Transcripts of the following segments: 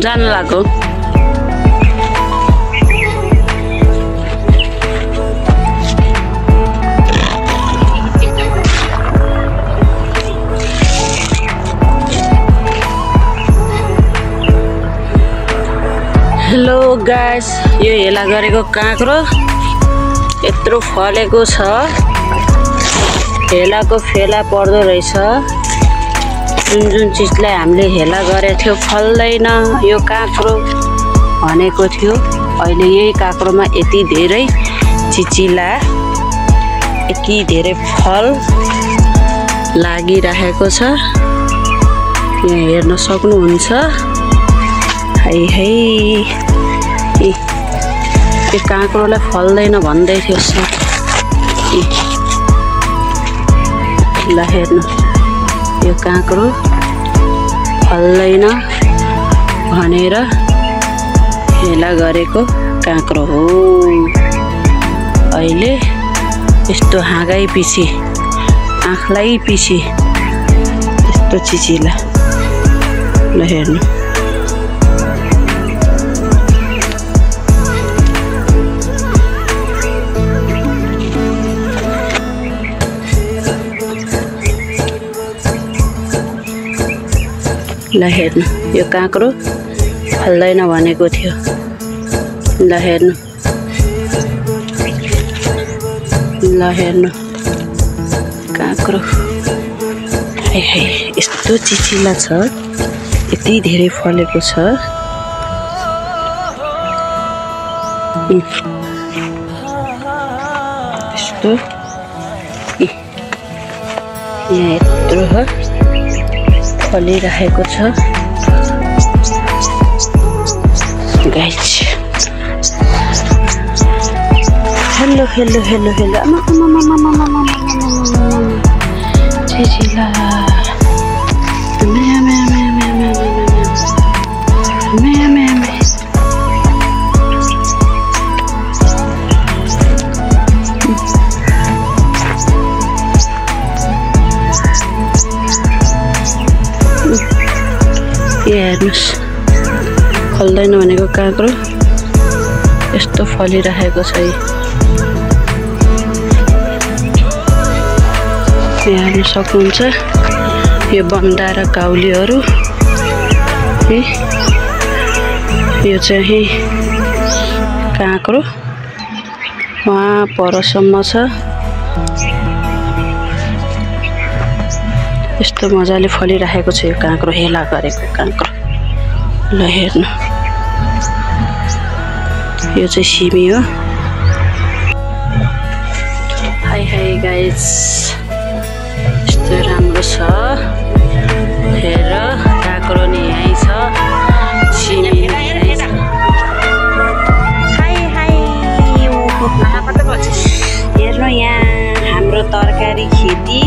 जान लाग्यो hello guys यो हेला गरेको काँक्रो यत्रो फलेको छ हेलाको फेला पर्दो रहेछ जुन चीजलाई हामीले हेला गरेको थियो फल्दैन यो काँक्रो भनेको थियो अहिले यही काँक्रोमा यति धेरै चिचिला यति धेरै फल लागिरहेको छ यहाँ हेर्न सक्नुहुन्छ हाय हाय यो काँक्रोलाई फल्दैन भन्दै थियो सर ल हेर्नु यो काँक्रो फल्दैन भनेर हेला गरेको काँक्रो हो अहिले यस्तो हाँगाइ पछि आँखलाई पछि यस्तो चिचिला ल हेर्नु ल हेर्नु यो काँक्रो फल्दैन भनेको थियो ल हेर्नु काँक्रो हाय हाय यस्तो चिचिला छ यति धेरै फलेको छ यस्तो यहाँ यत्रो फलिरहेको छ guys hello hello hello hello चिचिला हेर्नुस् फल्दैन भनेको काँक्रो यस्तो फलिरहेको छ हेर्न सक्नुहुन्छ यो बन्दा र काउलीहरू यो चाहिँ काँक्रो वहाँ परसम्म छ यस्तो मजाले फलिरहेको छ यो काँक्रो हेला गरेको काँक्रो ल हेर्नु यो चाहिँ सिमी हो हाय हाय गाइस यस्तो राम्रो छ हेर काँक्रो नि यहीँ छ सिमी हेर्नु यहाँ हाम्रो तरकारी खेती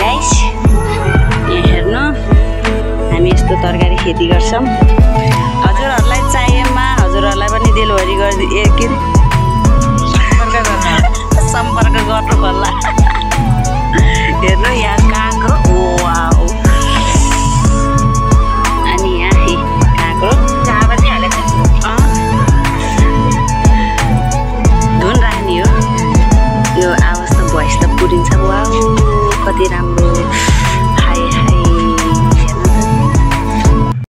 गाइस हेर्नु हामी यस्तो तरकारी खेती गर्छौं हजुरहरुलाई चाहिएमा हजुरहरुलाई पनि डेलिभरी गरिदिए सम्पर्क गर्नु होला हेर्नु यहाँ काँक्रो वाउ